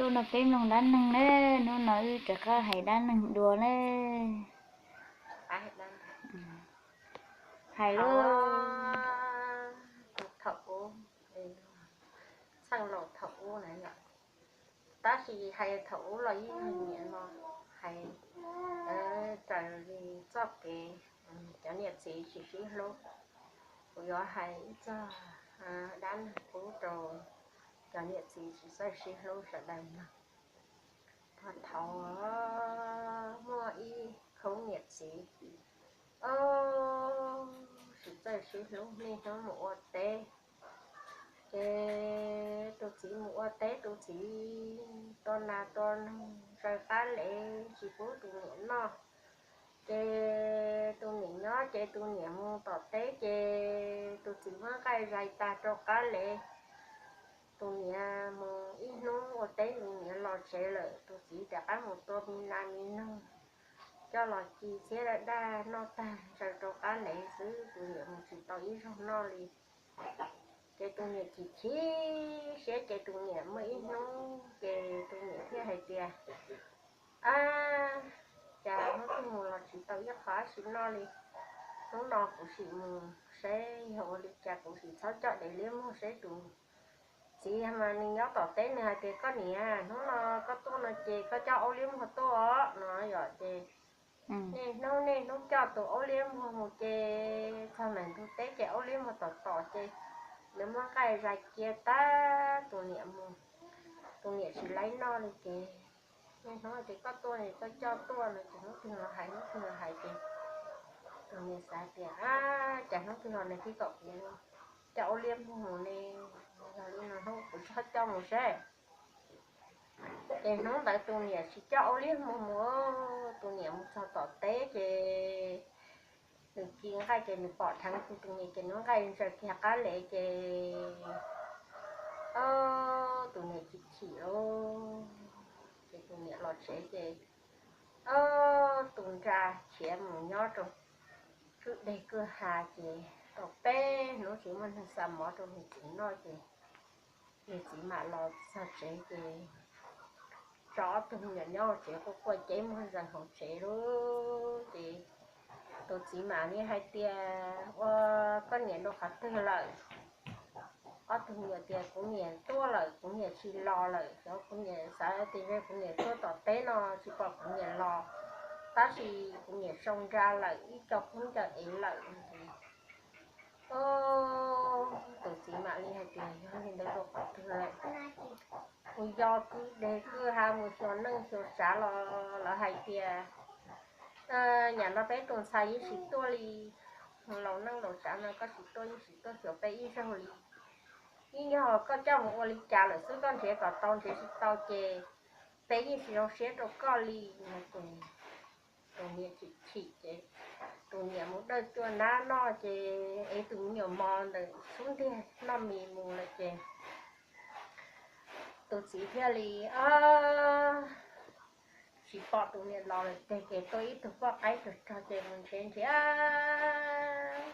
Hnub no peb mloog dab neeg na, hnub no wb rov qab hais dab neeg dua na. Hais lauj. Thaum ub, txheej laus thaum ub na yom, tab sis hais thaum ub los yeej nyiam no, hais raws li txoj kev cov niam txiv tsis sib hlub. Kuv yuav hais ib txog dab neeg pub rau cov niam txiv tsis txawj sib hlub sawv daws mloog. Puag thaum muaj ib khub niam txiv, o, tsis txawj sib hlub, niaj hnub mus ua teb. Ces tus txiv mus ua teb, tus txiv tua nas tua noog, zaws qab lev tsis pub tus niam noj. Ces tus niam nyob, ces tus niam mus tom teb, ces tus txiv muab nqaij zais tag rau qab lev. Tus niam mus ib hnub ua teb, tus niam los tsev lawm, tus txiv rov qab mus tua me nas me noog coj los ci txhiab daj daj noj tag zaws rau qab lev xwb, tus niam mus tsis tau ib zaug noj li. Ces tus niam chim chim siab, ces tus niam muaj ib hnub ces tus niam thiaj hais tias, Ab, cas hnub twg mus los tsis tau ib qho dab tsi noj li. Hnub no kuv sim mus saib yog ua li cas, kuv sim txhob coj dev liab muag saib. Tus txiv mas nws nyob tom teb, nws hais tias, Koj niam, hnub no koj tuaj no ces koj coj aub liab muag tuaj os, no yom. Ces niaj hnub niaj hnub coj tus aub liab muag mus, ces txog ntawm ntug teb ces aub liab muag tom tom, ces nws muab nqaij zais cia tag, tus niam mus, tus niam tsis laib noj li. Ces niaj hnub tias, Koj tuaj es koj coj tuaj no, ces hnub twg los hais, hnub twg los hais, ces tus niam xav tias, Ab, cas hnub twg los nws thiaj kom kuv coj aub liab muag mus ne? Yog li no hnub kuv txhob coj mus seb. Ces hnub ntawd tus niam tsis coj aub liab muag mus, tus niam mus txog tom teb ces nws ci nqaij ces nws pom dheev tus niam, ces nws nqaij ntsaws kiag qab lev, ces tus niam chim chim lauj. Ces tus niam los tsev ces tus nra khiav mus nyob rau kwj deg kwj ha, ces tau peb hnub tsis muaj neeg xa mov rau nws txiv noj, ces nws txiv mam los txog tsev, ces tso ob tug me nyuam nyob hauv tsev quaj quaj ceeb muag zees hauv tsev lauj. Ces tus txiv mam li hais tias, Ua, koj niam dua qhov twg lawm? Ob tug me nyuam tias, Kuv niam tuaj lawm, kuv niam tsis los lawm. Xyov kuv niam, xav tias kuv niam tuaj tom teb no tsis pom kuv niam los, tab sis kuv niam sau nra lawm ib co kub ncaws ev lawm. Tus txiv mam li hais tias, Yog li ntawd dua qhov twg lawm? Kuv yos kwj deg kwj ha mus xyuas neej xyuas tsav los lawv hais tias, Nyam no peb tus ntxhais yeej tsis tuaj li. Laus neej laus tsav no koj tsis tuaj yeej tsis tuaj xyuas peb ib zaug li. Yeej yog koj coj mus ua li cas lawm xwb, koj nrhiav kom tau, nrhiav tsis tau ces peb yeej tsis zoo siab rau koj li. No ces tus niam chim chim ces tus niam mus dawj cua nab noj ces ev tus me nyuam mos ntawm xub ntiag noj mis mus lawm ces tus txiv thiaj li, o, tsis pom tus niam los lawm, teg kev tuaj ib tug poj qaib rog rog ces mus nrhiav nrhiav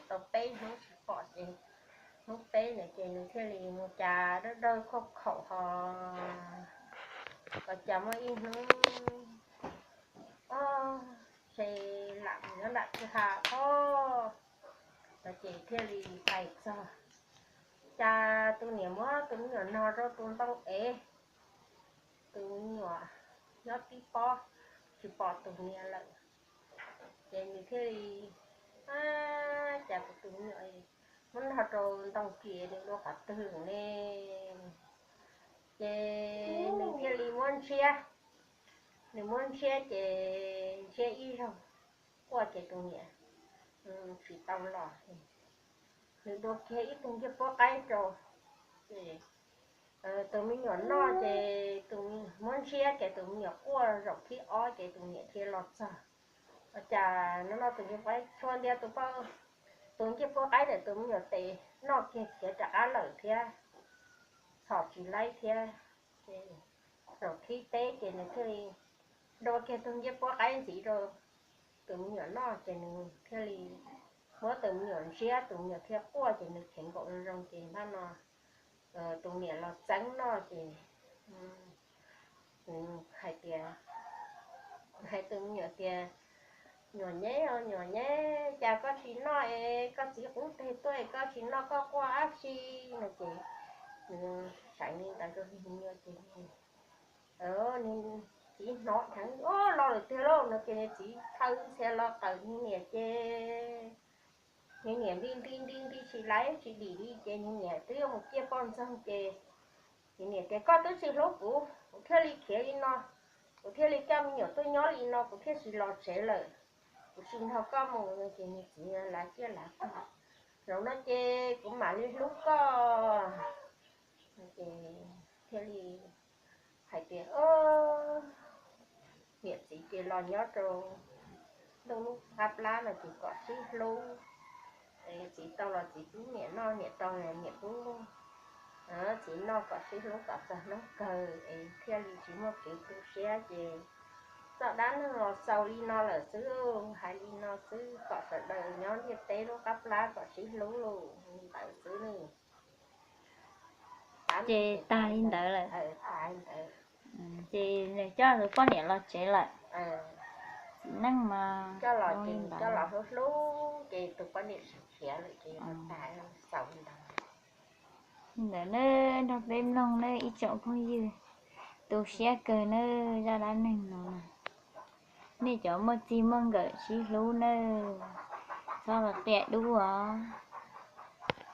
tau peb hnub tsis pom ces hnub peb ntawd ces nws thiaj li mus cas dawb dawb khaub khaum ho, ua cas muaj ib hnub, o, ntshe lam mus nyob nram kwj ha os, no ces thiaj li pais txog, cas tus niam muab tus me nyuam nog rau tus ntoo ev, tus me nyuam nyob tib pob, tsis pom tus niam lawm. Ces nws thiaj li, Ab, cas kuv tus me nyuam muab nog rau ntoo ces nws dua qhov twg ne? Ces nws thiaj li muab ntshiab, nws muab ntshiab ces ntshiab ib zaug quaj ces tus niam tsis tau los. Nws dua kiag ib tug ncej puab qaib rau, ces tus me nyuam noj ces tus muab ntshiab ces tus me nyuam quaj zaum thib ob ces tus niam thiaj los txog. Ua cas no no tus ncej puab qaib tshua ntiag tus, tus ncej puab qaib ntawm tus me nyuam tes noj kiag khiav rov qab lawm thiab, txhom tsis laib thiab. Ces zaum thib peb ces nws thiaj li dua kiag tus ncej puab qaib ntxiv rau tus me nyuam noj ces nws thiaj li muab tus me nyuam ntshiab, tus me nyuam thiaj quaj ces nws kheev nkaum zoo zoo ces npaj no tus niam los txeeb noj ces Hais tus me nyuam tias, nyuam nyeb os nyuam nyeb, cas koj tsis noj es koj txiv qub teg tuaj es koj tsis noj koj quaj dab tsi no ces, nws hais li ntawd rau nws me nyuam ces, nws txiv hnov dheev, o, los lawm tiag lauj no ces nws txiv thaw ntxhias los qawm nws niam ces, nws niam nti nti nti nti tsis laiv tsis dim li ces nws niam twb yuav mus ciaj poj ntxoog ces, nws niam tias koj twb tsis hlub kuv kuv thiaj li khiav li no, kuv thiaj li coj me nyuam tuaj nyob li no kuv thiaj tsis los tsev lawm, kuv tsis nrog koj mus no ces nws txiv lav ciaj lav tuag, zaum no ces kuv mam li hlub koj ces thiaj li hais tias, niam txiv ces los nyob rau ntuj lub qab plab no ces kom sib hlub, es txiv tau los txiv pub niam noj niam tau los niam pub txiv noj kom sib hlub kom txog hnub kawg es thiaj li tsis muaj kev tu siab ces, txoj dab neeg los xaus li no lawm xwb, hais li no xwb kom sawv daws nyob ntiaj teb lub qab plab kom sib hlub li ntawd xwb ne. Ces tag li ntawd lawm. Ces nws coj tus poj niam los tsev lawm. Txiv neej mas coj los hlub hlub ces tus poj niam khiav lawm ces tag, xaus li ntawd. Li ntawd ne, nrog peb mloog ne ib tsoom phooj ywg, tu siab kawg ne zaj dab neeg no. Nej cov muaj txij muaj nkawm sib hlub ne, txhob los qia dub os.